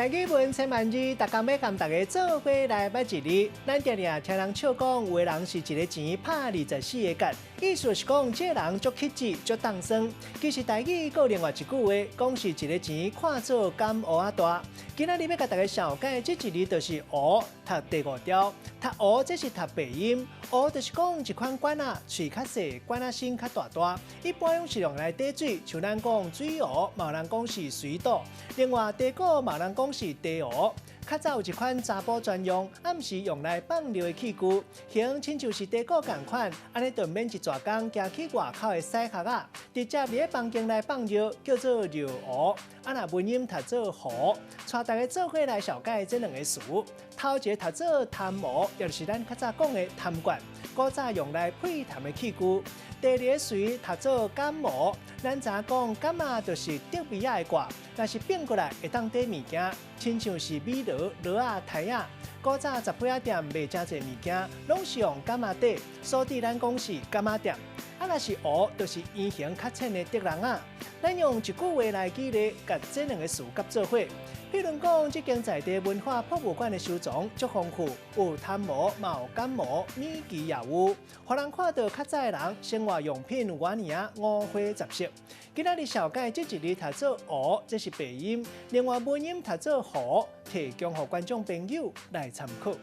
台語文千萬字，逐工欲共大家做伙來捌一字。咱定定聽人笑講，有的人是一个錢拍24個結，意思是講這个人足乞舌、足凍酸。其實台語閣有另外一句話，講是一个錢看做柑芋仔大。今仔日欲共大家紹介這一字就是芋，讀第五調。讀芋這是讀白音，芋就是講一款管仔，喙較細，管仔身較大大。一般攏是用來綴水，像咱講水芋，嘛有人講是水稻。另外茶果嘛有人講是茶芋。較早有一款查埔專用，毋是用來放尿的器具，形親像是茶果仝款，按呢就毋免一逝工行去外口的屎殼仔，直接佇咧房間內放尿，叫做尿壺。啊，若文音讀做壺，帶大家做伙來紹介這兩个詞。頭一个讀做痰壺，也就是咱較早講的痰罐，古早用來配痰的器具。第二个詞讀做柑芋，咱知影講柑仔就是竹糜仔的蓋，若是反過來會當綴物件，親像是米籮、籮仔、袋仔。古早雜批仔店賣誠濟物件，攏是用柑仔綴，所以咱講是柑仔店。啊，若是芋，就是圓形較淺的竹籠仔。咱用一句話來舉例，共這兩个詞合做伙。譬如講，這間在地文化博物館的收藏足豐富，有痰壺，嘛有柑芋，米奇也有，予人看著較早的人生活用品有偌爾仔五花雜色。今仔日紹介這一字讀做芋，這是白音；另外文音讀做壺，提供予觀眾朋友來參考。